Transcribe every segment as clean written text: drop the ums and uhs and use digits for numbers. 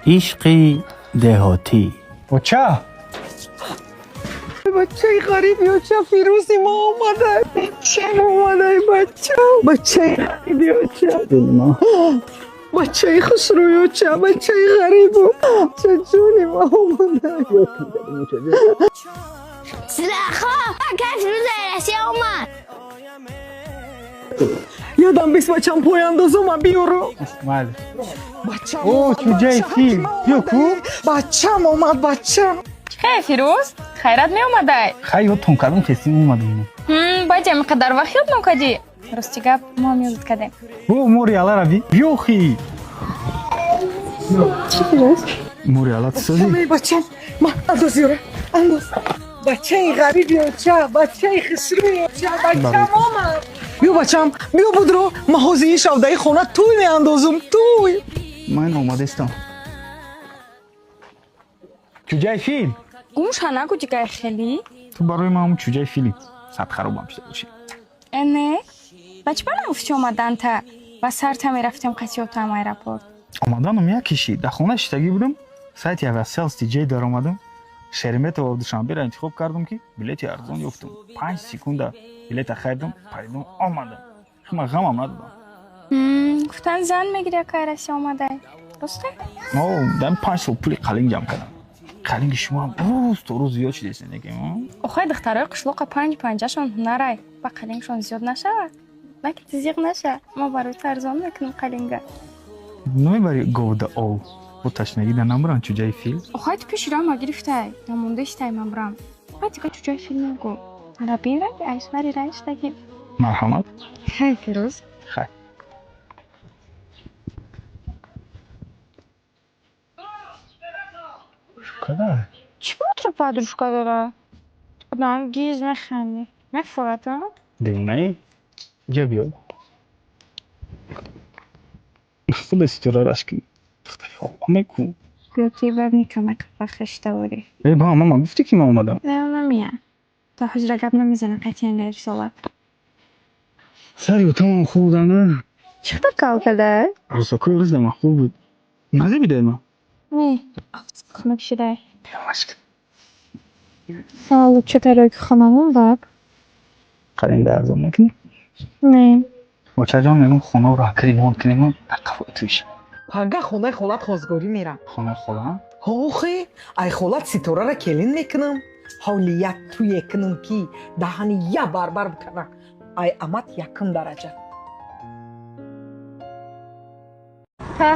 Ишқи деҳотӣ. Оча. Бачаи ғариб ёча, Фирӯзи мо омада, бачаам омада, бача, бачаи ғариб ёча, бачаи хушрӯ ёча, бачаи ғарибу ча, ҷони ма омада. Зулайхо, акай Фирӯз Россия омад. Ёдам бис, бачам, пояндозума биёру. Майли. Бачам О, омад, чуҷаи бачаам фил. Биё ку. Бачам омад, бачам. Хе, Фирӯз, хайрат меомадай? Хай, ёдтон кардам, хестим, омадам. Баъди ҳамин қадар вақт ёд мокадӣ? Рости гап, мо ҳам ёдат кардем. О, мори алара би. Биёхи. Мори ала тсози. Бачам, бачам, ма андоз, ёра, андоз. Бачаи ғариб ёча, бачаи хушрӯ ёча, бачам омад. Биё, бачам, биё, будро, ма ҳозир ин шавдаи хона тӯй меандозум, тӯй. Ман омадастам. Чуҷаи фил. Гумша нагу дигай хелӣ. Ту барои ман ҳамун чуҷаи фили. Сад харобам шуда бошӣ. Э, не, ба чӣ ба нагуфтӣ омаданта? Ба сарта мерафтем қатиётам аэропорт. Омаданум як киши. Дар хона шиштагӣ будам. Сайти Aviasales TJ даромадам. Шереметьево Душанберо интихоб кардам, ки билети арзон ёфтам. 5 секунда билета харидам, паридам, омадам. Ман ғамам надодам. Гуфтан, зан мегири, акай Россия омадай. Росте? О, дар 5 сол пули қалинг ҷамъ кардам. Қалинги шумо ҳам рӯз то рӯз зиёд шудааст, неки? Охай, духтарои қишлоқа панҷ панҷашон ҳунарай. Ба қалингшон зиёд нашавад? На ки зиқ наша. Мо барои ту арзон мекунем қалинга. Намебари говда ов? Бо ташнагӣ да намбарам, чуҷаи фил. Охай, ту пеши роҳ ма гирифтай. Намондаистай, ман бурам. Баъд дига чуҷаи фил нагу. Рабин раби айшвари раиштаги. Марҳамат. Хай, Фирӯз. Хай. Када? Чӣ бо подружка дора? Одам гиз механдӣ. Мефорад, а? Девонаи? Ҷа, биё. Худа ситора рашк. Духтари меку. Гӯё ки баб никамак бахшта ворӣ. Э, ба мама гуфтӣ, ки ман омадам. Не, намия. То ҳозира гап намезанам қатъиян дар рисолат. Сари утамам хуб будам, на? Чӣ хел кал када? Рӯзакои рӯз дама хуб буд. Назебидай ма? Не, хунук шидай. Ямашк. Саволу чӣ тароки хонамон баб? Қалинда арзон мекунӣ? Не. Очаҷон, мегӯм, хонаро ремонт кунем, дар қафои туиш. Панга хонаи холат хозгорӣ мерам. Хонаи холаам? Охе, ай холат Ситорара келин мекунам. Ҳоли як тӯе кунам, ки даҳани я барбар бикунам. Ай амат якум дараҷа. Та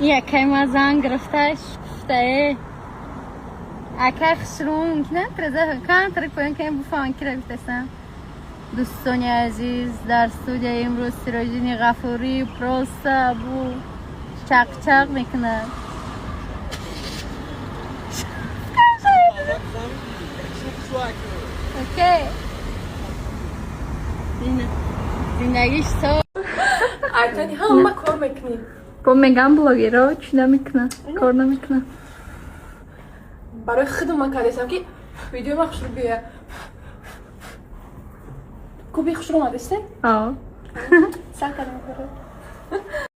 якай ма зан гирифташ, гуфтае, акай хушрӯ мумкин аст кантри поён кунем, буфаҳмам кира гуфтасам. Дӯстони азиз, дар студияи имрӯз Сироҷини Ғафурӣ просто бу чақчақ мекунад. Окей, зиндагиш со Айтани ҳама кор мекунӣ. Бо меган, блогеро чӣ намекунад, кор намекунад. Барои худам ман кардесам, ки видеои ман хушрӯ бия. Куби хушрӯ омадесте? О. Сар кардам.